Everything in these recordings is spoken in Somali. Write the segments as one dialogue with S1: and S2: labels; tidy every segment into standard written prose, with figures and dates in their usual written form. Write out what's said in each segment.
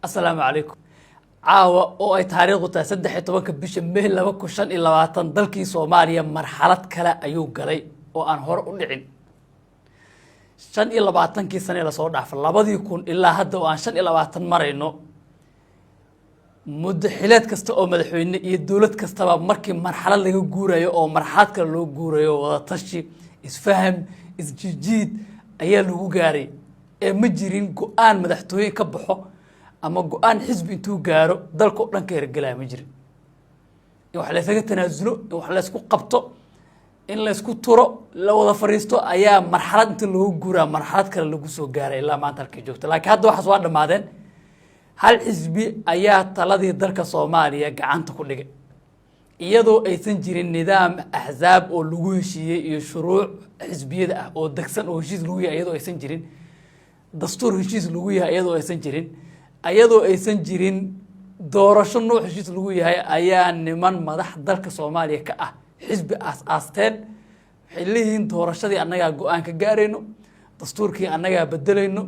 S1: Asalaamu calaykum. Caawa oo ay taariikhdu tahay 13-ka bisha May 2025, dalkii Soomaaliya marxalad kale ayuu galay oo aan hore u dhicin 25-kii sane lasoo dhaafa, 2000 ilaa hadda oo aan 25 marayno. Muddo xileed kasta oo madaxweyne iyo dowlad kastaba markii marxalad laga guurayo oo marxalad kale loo guurayo, wadatashi, isfaham, isjiijiid ayaa lagu gaaray, ee ma jirin go-aan madaxtooye ka baxo ama go-aan xisbi intuu gaaro dalka o dhan ka hergelaya, ma jirin. In wax laysaga tanaasulo, in wax laysku qabto, in laysku turo, la wada fadhiisto ayaa marxalad inta loogu guuraa marxalad kale lagu soo gaaray ilaa maanta halkay joogto. Laakiin hadda waxaas waa dhammaadeen. Hal xisbi ayaa taladii dalka Soomaaliya gacanta ku dhigay, iyadoo aysan jirin nidaam axsaab oo lagu heshiiyey iyo shuruuc xisbiyada ah oo degsan oo heshiis lagu yahay, iyadoo aysan jirin dastuur heshiis lagu yahay, iyadoo aysan jirin, iyadoo aysan jirin doorasho nuuc heshiis lagu yahay, ayaa niman madax dalka Soomaaliya ka ah xisbi aas-aasteen. Waxay leeyihiin, doorashadii annagaa go-aan ka gaarayno, dastuurkii annagaa bedelayno,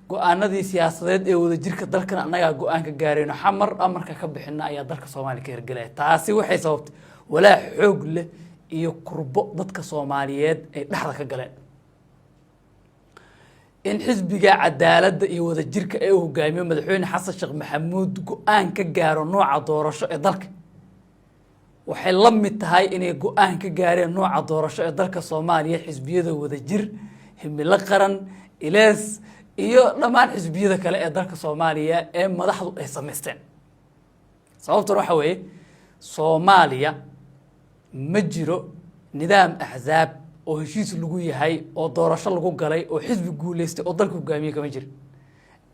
S1: go-aanadii siyaasadeed ee wadajirka dalkana annagaa go-aan ka gaarayno, Xamar amarka ka bixina ayaa dalka Soomaaliya ka hirgelaya. Taasi waxay sababtay walaac xoog leh iyo kurbo dadka Soomaaliyeed ay dhexda ka galeen. In Xisbiga Cadaaladda iyo Wadajirka ee uu hogaamiyo madaxweyne Xasan Sheekh Maxamuud go-aan ka gaaro nooca doorasho ee dalka waxay la mid tahay inay go-aan ka gaareen nooca doorasho ee dalka Soomaaliya xisbiyada Wadajir, Himilo Qaran, Ilees iyo dhammaan xisbiyada kale ee dalka Soomaaliya ee madaxdu ay samaysteen. Sababtan waxa weeye, Soomaaliya ma jiro nidaam axsaab oo heshiis lagu yahay oo doorasho lagu galay oo xisbi guuleystay oo dalka hogaamiye kama jirin,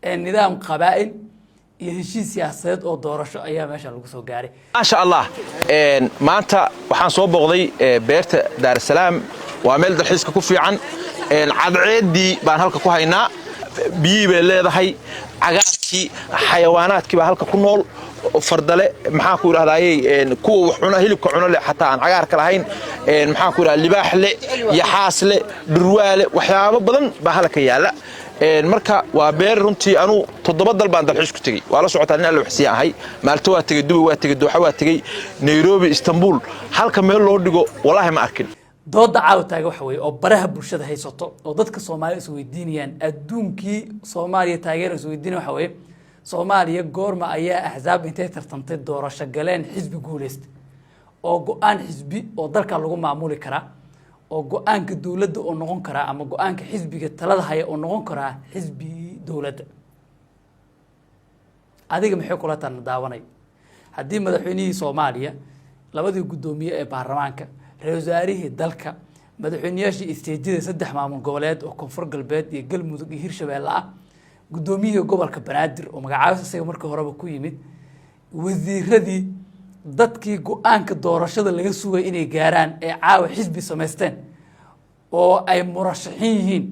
S1: ee nidaam qabaa'il iyo heshiis siyaasadeed oo doorasho ayaa meesha lagu soo gaaray.
S2: Maasha Allah, maanta waxaan soo booqday beerta Daarasalaam. Waa meel dalxiiska ku fiican. Cadceeddii baan halka ku haynaa, biyihii bay leedahay, cagaarkii, xayawaanaadkii baa halka ku nool, fardale, maxaan ku idhahdayey, kuwa wax cuna, hilibka cuno leh, xataa aan cagaarka lahayn, maxaan ku idhahda, libaax le, yaxaas le, dhurwaale, waxyaabo badan baa halka yaalla. Marka waa beer runtii. Anuu toddoba dal baan dalxiis ku tegey, waa la socotaa, nin Alle waxsiya ahay. Maalto waa tegey, Dubay waa tegey, Dooxa waa tegey, Nairobi, Istanbul. Halka meel loo dhigo walaahi ma arkin.
S1: Dooda caawa taaga waxa weeye oo baraha bulshada haysato oo dadka Soomaalida is weydiinayaan, adduunkii Soomaaliya taageera is weydiinaya, waxa weeye: Soomaaliya goorma ayaa axsaab intay tartantay, doorasho galeen, xisbi guuleystay oo go-aan xisbi oo dalka lagu maamuli karaa oo go-aanka dowladda oo noqon karaa ama go-aanka xisbiga talada haya oo noqon karaa xisbi dowladda? Adiga maxay kula tana daawanay? Haddii madaxweynihii Soomaaliya, labadii guddoomiye ee baarlamaanka, ra-isul wasaarihii dalka, madaxweyneyaashii isteejyada saddex maamul goboleed oo Koonfur Galbeed iyo Galmudug iyo Hirshabeelle ah, guddoomiyihii gobolka Banaadir oo magacaabis isaga markii horeba ku yimid, wasiiradii, dadkii go-aanka doorashada laga sugay inay gaaraan ee caawa xisbi samaysteen oo ay murashaxiin yihiin,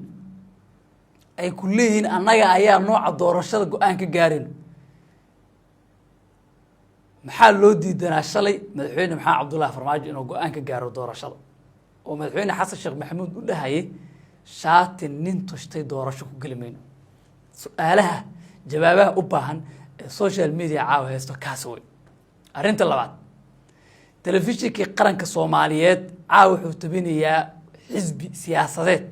S1: ay ku leeyihiin annaga ayaa nooca doorashada go-aan ka gaarayno, maxaa loo diidanaa shalay madaxweyne Maxamed Cabdullahi Farmaajo inuu go-aan ka gaaro doorashada oo madaxweyne Xasan Sheekh Maxamuud u dhahayay shaati nin tushtay doorasho ku geli mayno? Su-aalaha jawaabaha u baahan ee social media caawa haysto kaas wey. Arrinta labaad, telefishinkii qaranka Soomaaliyeed caawa wuxuu tabinayaa xisbi siyaasadeed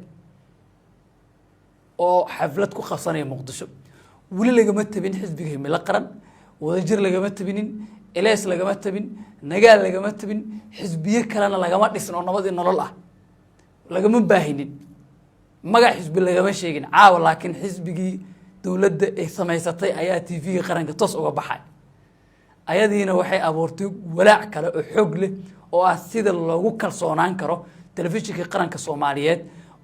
S1: oo xaflad ku qabsanaya Muqdisho. Weli lagama tabin xisbiga Himilo Qaran, Wadajir lagama tabinin, Elees lagama tabin, Nagaal lagama tabin, xisbiye kalena lagama dhisin oo Nabad iyo Nolol ah lagama baahinin, magac xisbi lagama sheegin. Caawa laakiin xisbigii dowladda ay samaysatay ayaa TV-ga qaranka toos uga baxay. Ayadiina waxay abuurtay walaac kale oo xoog leh oo ah sida loogu kalsoonaan karo telefishinka qaranka Soomaaliyeed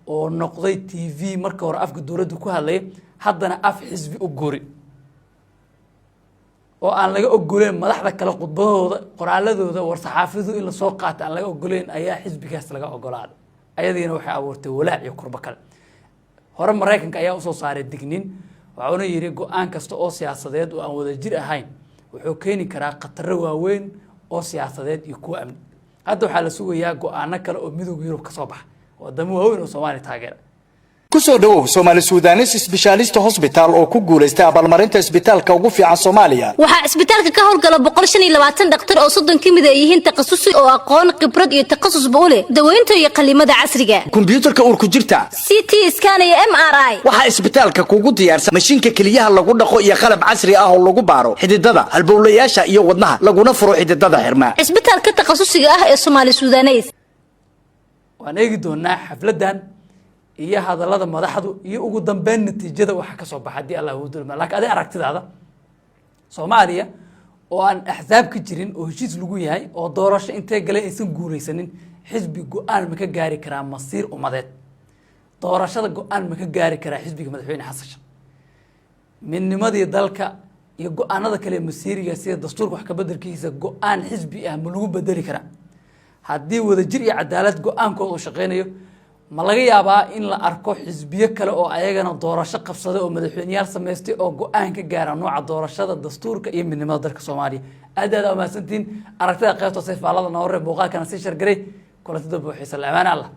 S1: oo noqday TV marka hore afka dowladda ku hadlaya, haddana af xisbi u guuri oo aan laga ogoleyn madaxda kale khudbadahooda, qoraaladooda, war-saxaafadu in lasoo qaata aan laga ogoleyn ayaa xisbigaas laga ogolaaday. Ayadiina waxay abuurtay walaac iyo kurbo kale. Hore Maraykanka ayaa usoo saaray digniin, waxauna yidhi go-aan kasta oo siyaasadeed oo aan wadajir ahayn wuxuu keeni karaa khataro waaweyn oo siyaasadeed iyo kuwa amni. Hadda waxaa la sugayaa go-aano kale oo Midowga Yurub ka soo baxa, wadamo waaweyn oo Soomaaliya taageera.
S3: Ku soo dhowow Soomaali Sudanes Specialist Hospital oo ku guulaystay abaalmarinta isbitaalka ugu fiican Soomaaliya.
S4: Waxaa isbitaalka ka howlgala 125 dhakhtar oo 30 ka mid ay yihiin takhasusi oo aqoon, khibrad iyo takhasusba u leh daweynta iyo qalliimada casriga.
S3: Kombiyuutarka uurku jirta,
S4: CT scan iyo MRI.
S3: Waxaa isbitaalka kugu diyaarsan mashiinka keliyaha lagu dhaqo iyo qalab casri ah oo lagu baaro xididada, halbowlayaasha iyo wadnaha, laguna furo xididada xirma.
S4: Cisbitaalka takhasusiga ah ee Soomaali Sudanes.
S1: Waan eegi doonaa xafladdan iyo hadallada madaxdu iyo ugu dambeyn natiijada waxa ka soo baxa, haddii Allah uu dulma. Laakiin adi aragtidaada, Soomaaliya oo aan axsaab ka jirin oo heshiis lagu yahay oo doorasho intee galeen aysan guulaysanin, xisbi go-aan ma ka gaari karaa masiir umadeed? Doorashada go-aan ma ka gaari karaa xisbiga madaxweyne Xasan Sheekh? Midnimadii dalka iyo go-aanada kale ee masiiriga, sida dastuurka wax ka bedelkiisa, go-aan xisbi ah ma lagu bedeli karaa? Haddii Wadajir iyo Cadaalad go-aankooda uu shaqeynayo, ma laga yaabaa in la arko xisbiyo kale oo ayagana doorasho qabsaday oo madaxweyneyaal samaystay oo go-aan ka gaara nooca doorashada, dastuurka iyo midnimada dalka Soomaaliya? Aad aad aa mahadsantihiin. Aragtida qaybta hoose faallada noo reeb, muuqaalkana sii share garay. Kulanti dambe oo xiisa la. Amaana Allah.